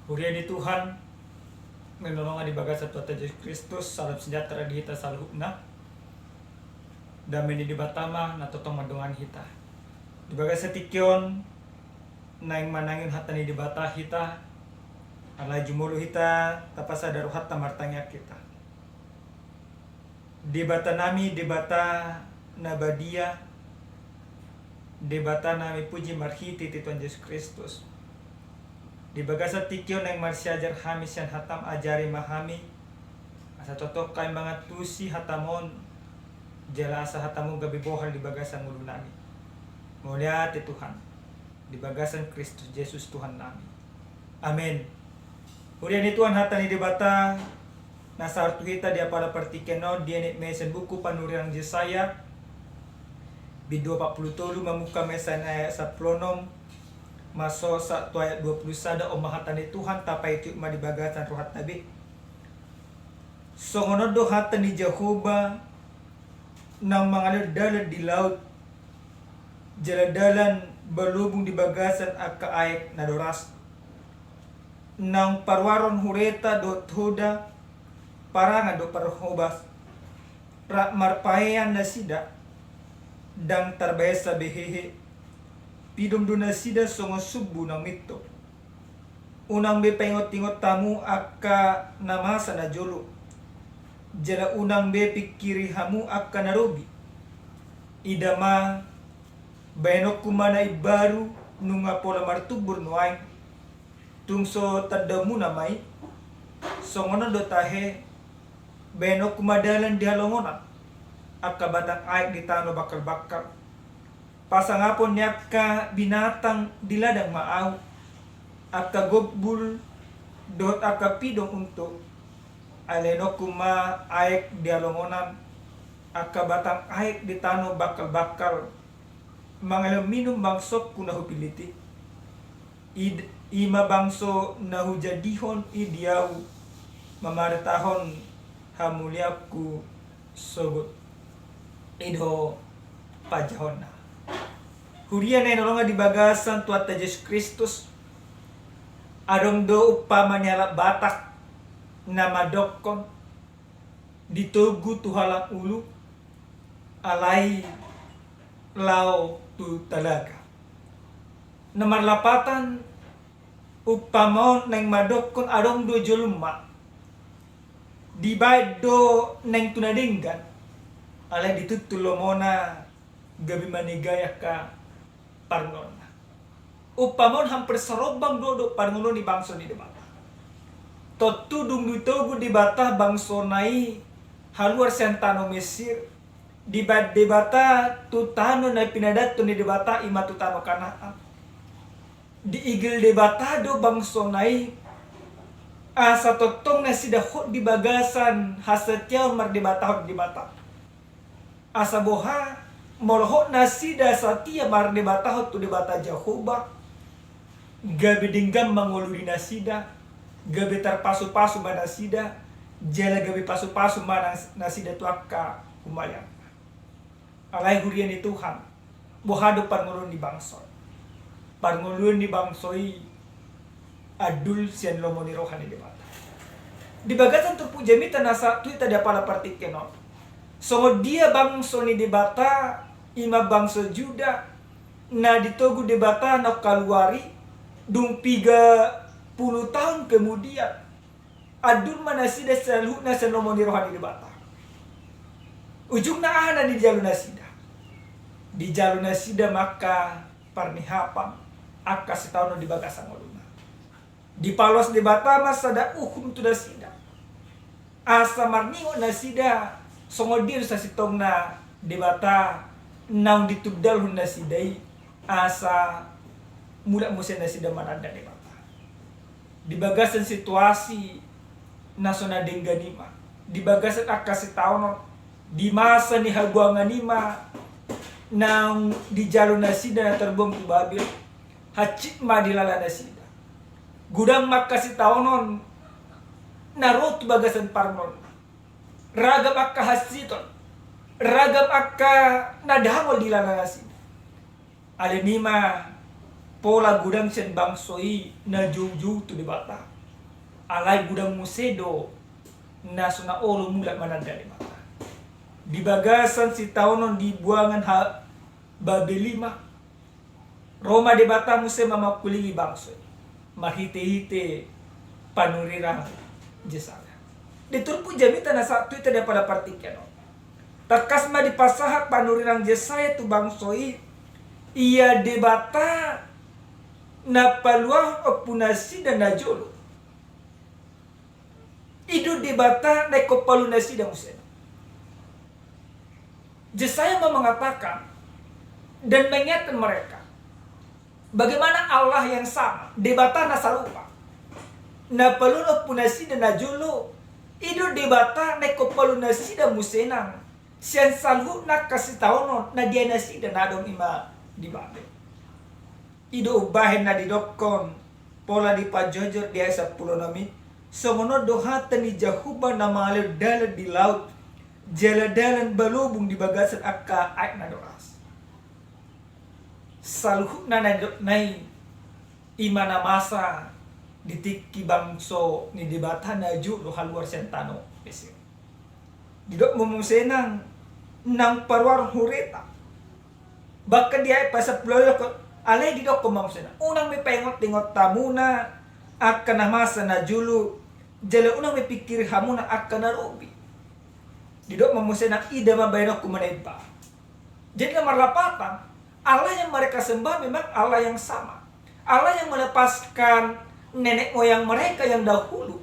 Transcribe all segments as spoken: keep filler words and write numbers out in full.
Huria ni Tuhan, naeng na hinaholongan di bagasan Tuhanta Jesus Kristus, salam sejahtera di hita saluhutna. Dame ni Debata ma na tongtong mandongani hita. Di bagasan tingki on, naeng manangihon hata ni Debata hita, alai jumolo hita tapasada rohanta martangiang hita. Debata nami, Debata na badia, Debata na hami puji marhitehite Tuhan Jesus Kristus. Di bagasan tingki on naeng marsiajar hami sian hatam, ajari ma hami, asa tongtong hami mangantusi hatam on, jala asa hatam on gabe bohal di bagasan ngolu nami. Mauliate Tuhan, di bagasan Kristus Jesus Tuhan nami. Amen. Huria ni Tuhan, hata ni Debata na sahat tu hita di apala partingkian on dienet ma sian buku panurirang Jesaya, bindu opat pulu tolu, mamungka ma sian ayat sampulu onom, masosa tu ayat dua pulu sada. On ma hata ni Tuhan, tapaihutihut ma di bagasan rohanta be. Songon on do hata ni Jahowa, naung mangalehon dalan di laut, jala dalan balobung di bagasan angka aek na doras. Naung paruaron hureta dohot hoda, parangan dohot parhobas, rap marpaean nasida, ndang tarbahensa be hehe, pidom do nasida songon sumbu naung minto. Unang be paingotingot hamu angka na masa najolo, jala unang be pingkiri hamu angka na robi. Ida ma, bahenonku ma na imbaru, nunga pola martumbur nuaeng, tung so tandaonmuna ma i. Songon on do tahe, bahenonku ma dalan di halongonan, angka batang aek di tano bangkalbangkal. Pasangapon ni angka binatang di ladang ma Ahu, angka gombul dohot angka pidom untu. Alehononku ma aek di halongonan, angka batang aek di tano bangkalbangkal, mangalehon minum bangsongku na hupillit i. Id-, i ma bangso na hujadihon i di Ahu, mamaritahon hamuliaonku sogot. I do panjahonna. Huria na hinaholongan di bagasan Tuhanta Jesus Kristus, adong do umpama ni halak Batak na mandokkon, ditogu tu halak ulu, alai laho tu talaga. Na marlapatan, umpama on naeng mandokkon adong do jolma, dibaen do naeng tu na denggan, alai dituntun lomona gabe manegai angka parngoluonna. Umpama on hampir sarombang do dohot parngoluon ni bangso ni Debata. Tontu dung ditogu Debata bangsona i haluar sian tano Mesir, dibaen Debata tu tano na pinadathon ni Debata, i ma tu tano Kanaan. Diigil Debata do bangsona i, asa tongtong nasida hot di bagasan hasatiaon mardebatahon Debata. Asa boha, molo hot nasida satia mardebatahon tu Debata Jahowa, gabe denggan ma ngolu ni nasida, gabe tarpasupasu ma nasida, jala gabe pasupasu ma nas-, nasida tu angka humaliangna. Alai huria ni Tuhan, boha do parngoluon ni bangso? Parngoluon ni bangso i andul sian lomo ni roha ni Debata. Di bagasan turpuk jamita na sahat tu hita di apala partingkian on, songon dia bangso ni Debata, i ma bangso Juda, na ditogu Debata naung kaluar i, dung piga pulu taon kemudian, andul ma nasida saluhutna sian lomo ni roha ni Debata. Ujungna aha na dijalo nasida? Dijalo nasida ma angka parnihapan, angka sitaonon di bagasan ngoluna. Dipaloas Debata ma sada uhum tu nasida, asa marningot nasida songon dia do sasintongna Debata naung ditundalhon nasida i, asa mulak muse nasida mananda Debata. Di bagasan situasi na so na denggan i ma, di bagasan angka sitaonon, di masa ni habuangan i ma naung dijalo nasida na tarbuang tu Babel. Hansit ma dilala nasida. Godang ma angka sitaonon na ro tu bagasan parngoluonna. Ragam angka hansiton, ragam angka na dangol dilala nasida. Alani i ma pola godang sian bangso i na joujou tu Debata. Alai godang muse do na so na olo mulak mananda Debata. Di bagasan sitaonon di buangan ha Babel i ma, ro ma Debata muse mamangkulingi bangso i marhitehite panurirang Jesaya. Di turpuk jamita na sahat tu hita di apala partingkian on, tangkas ma dipasahat panurirang Jesaya tu bangso i, ia Debata na paluahon ompu nasida na jolo. I do Debata na ingkon palu nasida muse. Jesaya ma mengatakan dan mengingatkan mereka, bagaimana Allah yang sama, Debata na sarupa, na paluahon ompu nasida na jolo, i do Debata na ingkon palu nasida muse nang sian saluhutna angka sitaonon na diae nasida na adong i ma di Babel. I do umbahen na didokkon pola dipajojo di ayat sampulu onom i, songon on do hata ni Jahowa na mangalehon dalan di laut, jala dalan balobung di bagasan angka aek na doras. Saluhutna na nidokna i, i ma na masa di tingki bangso ni Debata na jolo haluar sian tano Mesir. Didok ma muse nang, nang paruar hureta. Bahkan di ayat pasampulu onom, alai didokkon ma muse nang, unang be paingotingot hamuna angka na masa na jolo, jala unang be pingkiri hamuna angka na lobi. Didok ma muse nang, ida ma bahenonku ma na imbaru. Jadi na marlapatan, Allah yang mereka sembah memang Allah yang sama. Allah yang melepaskan nenek moyang mereka yang dahulu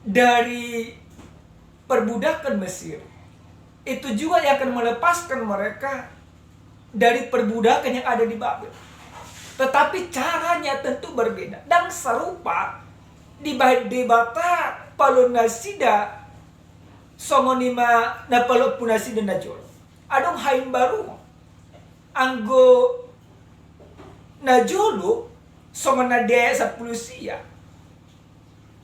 dari perbudakan Mesir, itu juga yang akan melepaskan mereka dari perbudakan yang ada di Babel. Tetapi caranya tentu berbeda. Ndang sarupa dibahen Debata paluahon nasida songon i ma na paluahon ompu nasida na jolo. Adong haimbaruon. Anggo na jolo, songon na di ayat sampulu sia,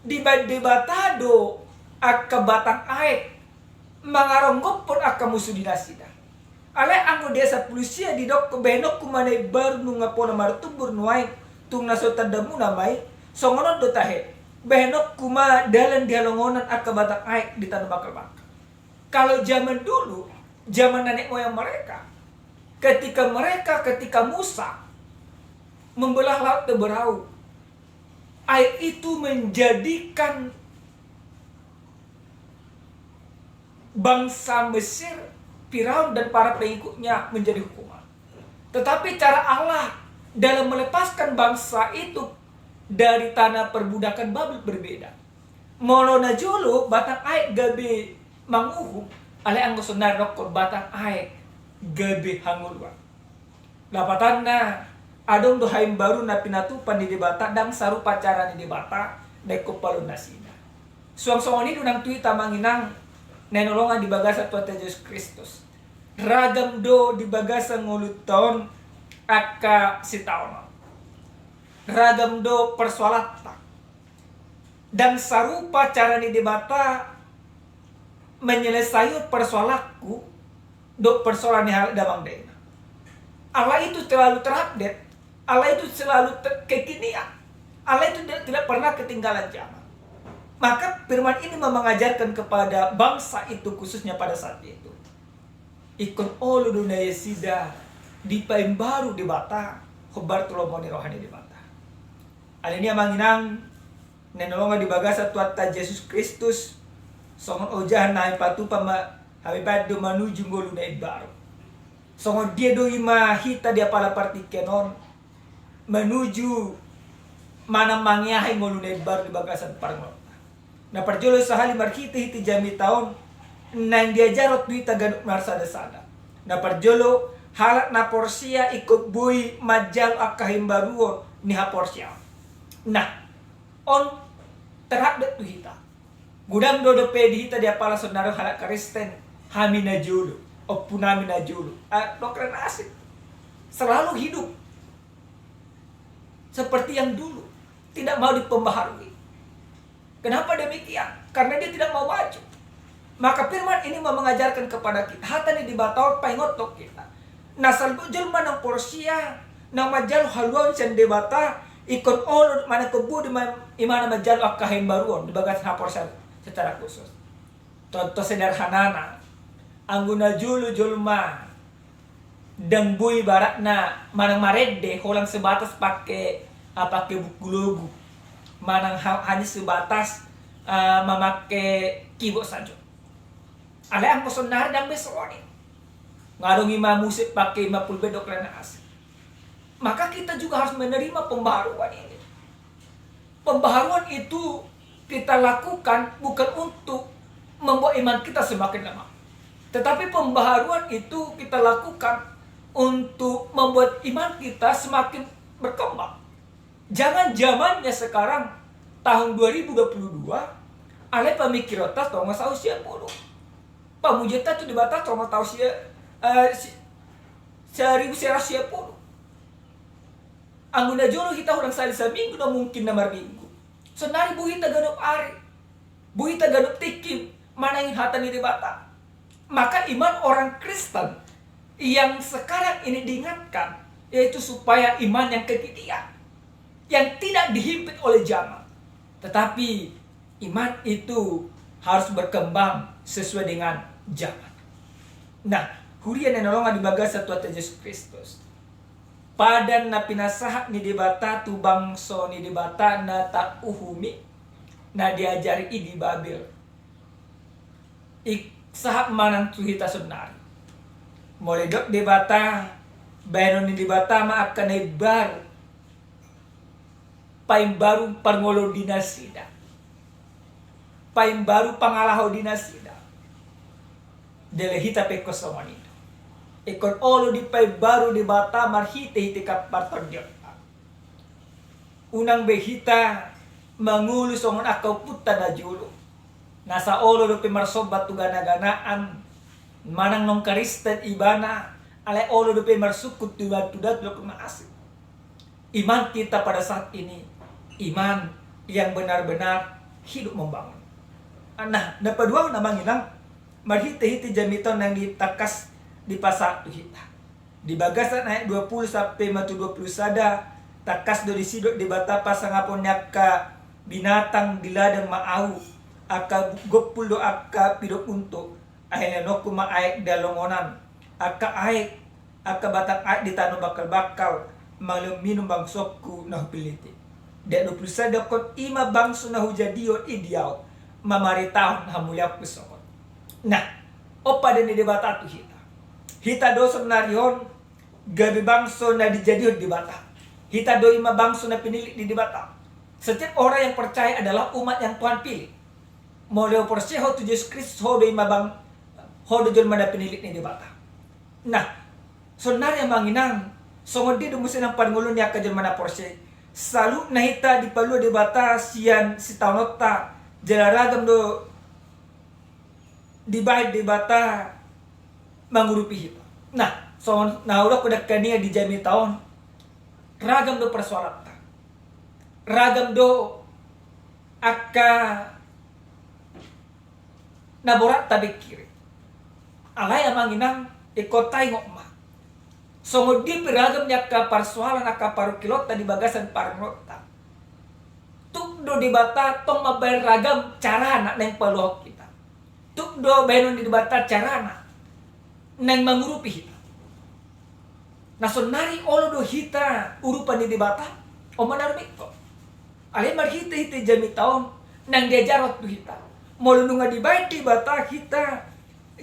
dibahen Debata do angka batang aek mangaronggophon angka musu di nasida. Alai anggo di ayat sampulu sia didokkon, bahenonku ma na imbaru nunga pola martumbur nuaeng, tung na so tandamuna ma i, songon on do tahe, bahenonku ma dalan di halongonan angka batang aek di tano bangkalbangkal. Kalau zaman dulu, zaman nenek moyang mereka, ketika mereka, ketika Musa membelah laut Teberau, air itu menjadikan bangsa Mesir, Firaun dan para pengikutnya menjadi hukuman. Tetapi cara Allah dalam melepaskan bangsa itu dari tanah perbudakan Babel berbeda. Molo na jolo batang aek gabe manguhum, alai anggo sonari dokkon batang aek gabe hangoluan. Lapatanna, adong do haimbaru na pinatupa ni Debata, ndang sarupa cara ni Debata na ingkon paluahon nasida. Suang songon i do nang tu hita amang inang na hinaholongan di bagasan Tuhanta Jesus Kristus. Ragam do di bagasan ngolunta on angka sitaonon. Ragam do persoalanta. Ndang sarupa cara ni Debata menyelesaikan persoalanku dohot persoalan ni halak damang dainang. Allah itu selalu terupdate, Allah itu selalu te- kekinian, Allah itu tidak, tidak pernah ketinggalan zaman. Maka firman ini mau mengajarkan kepada bangsa itu, khususnya pada saat itu, ingkon olo do nasida dipaimbaru Debata hombar tu lomo ni roha ni Debata. Alani i amang inang na hinaholongan di bagasan Tuhanta Jesus Kristus, songon ojahan na hami patupa ma, hami baen do manuju ngolu na imbaru. Songon dia do i ma hita di apala partingkian on manuju manang mangeahi ngolu na imbaru di bagasan parngoluonta. Na parjolo sahali marhitehite jamita on naeng diajarhon tu hita ganup marsadasada. Na parjolo, halak na porsea ingkon boi manjalo angka haimbaruon ni haporseaon. Nah, on terupdate tu hita. Godang do dope di hita di apala sonari halak Kristen, hami na jolo, ompunami na jolo, ah, dokren asik. Selalu hidup seperti yang dulu, tidak mau dipembaharui. Kenapa demikian? Karena dia tidak mau maju. Maka firman ini mau mengajarkan kepada kita, hata ni Debata on paingothon hita. Na salpu jolma na porsea, na manjalo haluaon sian Debata, Ingkon olo manang ingkon boi do imana manjalo angka haimbaruon di bagasan haporseaon secara khusus. Contoh sederhanana, anggo na jolo jolma ndang boi ibaratna manang marende holan sebatas pake, ah, pake buku logu, manang ha-, hanya sebatas, ah, mamake keyboard sajo. Alai anggo sonari ndang be songon i. Nga adong ima musik pake ima pulpen dohot na asing. Maka kita juga harus menerima pembaharuan ini. Pembaharuan itu kita lakukan bukan untuk membuat iman kita semakin lemah. Tetapi pembaharuan itu kita lakukan untuk membuat iman kita semakin berkembang. Jangan zamannya sekarang, tahun dua ribu dua puluh dua, alai pamingkiranta tonga tahun sia puluh. Pamujianta tu Debata tonga tahun sia, eh, si-, seribu sia ratus sia puluh. Anggo na jolo hita holan sahali saminggu, na mungkin na marminggu. Sonari boi hita ganup ari, boi hita ganup tingki manangihon hata ni Debata. Maka iman orang Kristen yang sekarang ini diingatkan, yaitu supaya iman yang kekinian, yang tidak dihimpit oleh zaman. Tetapi iman itu harus berkembang sesuai dengan zaman. Nah, huria na hinaholongan di bagasan Tuhanta Jesus Kristus. Padan na pinasahat ni Debata tu bangso ni Debata na tauhumi, na diajari i di Babel, i sahat ma nang tu hita sonari. Molo didok Debata, bahenon ni Debata ma angka na imbaru, paimbaru parngoluon di nasida, paimbaru pangalaho di nasida. Dele hita pe ingkon songon i do. Ingkon olo dipaimbaru Debata marhitehite partondion. Unang be hita mangolu songon angka ompunta na jolo, nasa olo dope marsomba tu ganaganaan, manang non Kristen ibana, alai olo dope marsungkun tu datu-datu dohot na asing. Iman kita pada saat ini, iman yang benar-benar hidup membangun. Nah, na paduahon amang inang, marhitehite jamita on naeng ditangkas dipasahat tu hita. Di bagasan ayat dua puluh sampe ma tu dua puluh sada, tangkas do disi didok Debata pasangapon ni angka binatang di ladang ma Ahu, angka gompul dohot angka pidong untu, ai lehononku ma aek di halongonan, angka aek, angka batang aek di tano bangkal-bangkal, mangan minum bangsongku na hupillit i. Di ayat dua puluh sada didok, i ma bangso na hujadihon i di Ahu, mamaritahon hamulianku sogot. Nah, on padan ni Debata tu hita. Hita do sonari on gabe bangso na dijadihon Debata. Hita do i ma bangso na pinillit ni Debata. Setiap orang yang percaya adalah umat yang Tuhan pilih. Molo porsea ho tu Jesus Kristus, ho do i ma bang-, ho do jolma na pinillit ni Debata. Nah, sonari amang inang, songon dia do muse nang parngoluon ni angka jolma na porsea i? Saluhutna hita dipalua Debata sian sitaononta, jala ragam do dibahen Debata mangurupi hita. Nah, songon na hudok dangka ninna di jamita on, ragam do persoalanta. Ragam do angka na borat tapingkiri. Alai amang inang, ingkon taingot ma, songon dia pe ragam ni angka parsoalan, angka parungkilonta di bagasan parngoluonta, tuk do Debata tong mambahen ragam carana naeng paluahon hita. Tuk do bahenon ni Debata carana naeng mangurupi hita. Na sonari olo do hita urupan ni Debata, on ma na rumingkot. Alai marhitehite jamita on naeng diajarhon tu hita, molo nunga dibahen Debata hita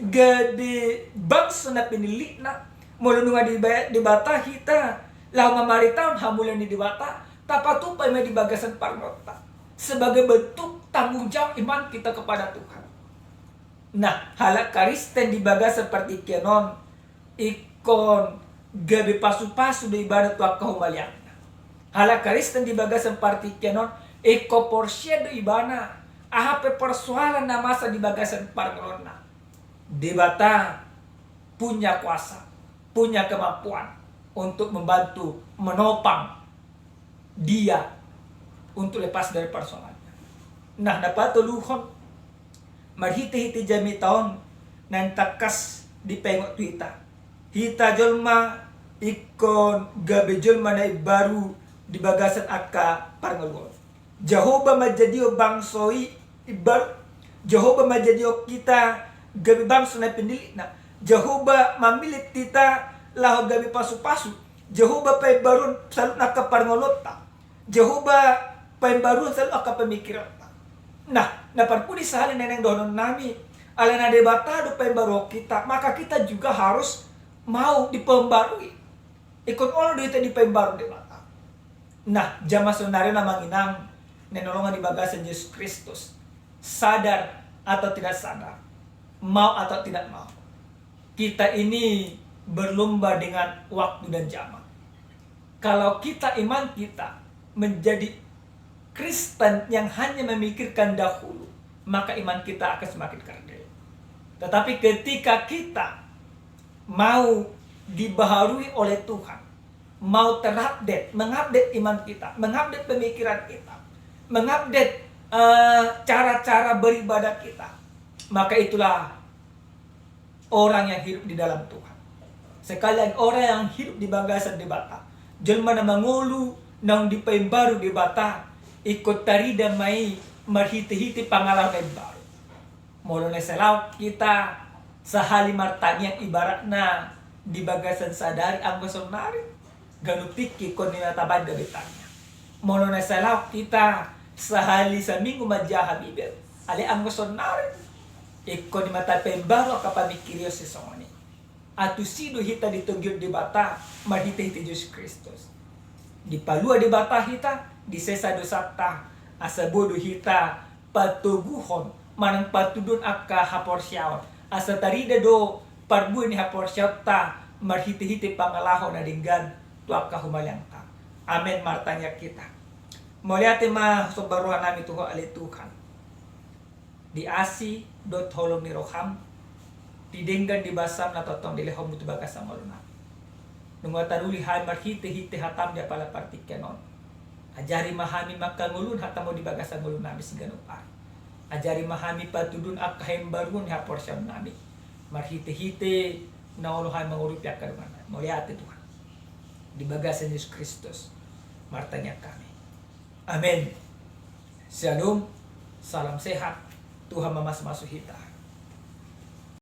gabe bangso na pinillitna, molo nunga dibahen Debata hita laho mamaritahon hamulian ni Debata, tapatupa i ma di bagasan parngoluonta sebagai bentuk tanggung jawab iman kita kepada Tuhan. Nah, halak Kristen di bagasan partingkian on ingkon gabe pasu-pasu do ibana tu angka humaliangna. Halak Kristen di bagasan partingkian on ingkon porsea do ibana aha pe persoalan na masa di bagasan parngoluonna, Debata punya kuasa, punya kemampuan untuk membantu, menopang dia untuk lepas dari persoalannya. Nah, na patoluhon, marhitehite jamita on naeng tangkas dipaingot tu hita, hita jolma ingkon gabe jolma na imbaru di bagasan angka parngoluon. Jahowa manjadihon bangso i imbaru. Jahowa manjadihon hita gabe bangso na pinillitna. Jahowa mamillit hita laho gabe pasupasu. Jahowa paimbaruhon saluhutna angka parngoluonta. Jahowa paimbaruhon saluhut angka pamikiranta. Nah, na parpudi sahali na naeng dohonon nami, alana Debata do paimbaruhon hita, maka hita juga harus mau dipaimbarui. Ingkon olo do hita dipaimbaru Debata. Nah, jama saonari, amang inang na hinaholongan di bagasan Jesus Kristus, sadar atau tidak sadar, mau atau tidak mau, kita ini berlomba dengan waktu dan zaman. Kalau kita, iman kita menjadi Kristen yang hanya memikirkan dahulu, maka iman kita akan semakin kerdil. Tetapi ketika kita mau dibaharui oleh Tuhan, mau terupdate, mengupdate iman kita, mengupdate pemikiran kita, mengupdate, eh, cara-cara beribadah kita, maka itulah orang yang hidup di dalam Tuhan. Sekali lagi, orang yang hidup di bagasan Debata, jelma na mangolu naung dipaimbaru Debata, ingkon tarida ma i marhite-hite pangalaho na imbaru. Molo na sai laho hita sahali martangiang ibaratna di bagasan sadari anggo saonari, ganup tingki ingkon ninna tabaen gabe tangiang. Molo na sai laho hita sahali saminggu manjaha Bibel, alai anggo saonari ingkon ninna tapaimbaru angka pamikirion sisongon i. Antusi do hita ditogihon Debata marhite-hite Jesus Kristus. Dipalua Debata hita, disesa dosanta, asa boi do hita patoguhon manang patuduhon angka haporseaon, asa tarida do parbue ni haporseaonta marhite-hite pangalaho na denggan tu angka humaliangta. Amen. Martangiang hita. Mauliate ma somba roha nami tu Ho ale Tuhan, di asi dohot holong ni roham, di denggan di basam na tongtong dilehonmu tu bagasan ngolu nami. Nunga taruli hami marhite-hite hatam di apala partingkian on. Ajari ma hami mangkangoluhon hatamu di bagasan ngolu nami siganup ari. Ajari ma hami patuduhon angka haimbaruon ni haporseaon nami marhite-hite na olo hami mangurupi angka dongan nami. Mauliate Tuhan. Di bagasan Jesus Kristus martangiang hami. Amen. Shalom. Salam sehat. Tuhan mamasu-masu hita.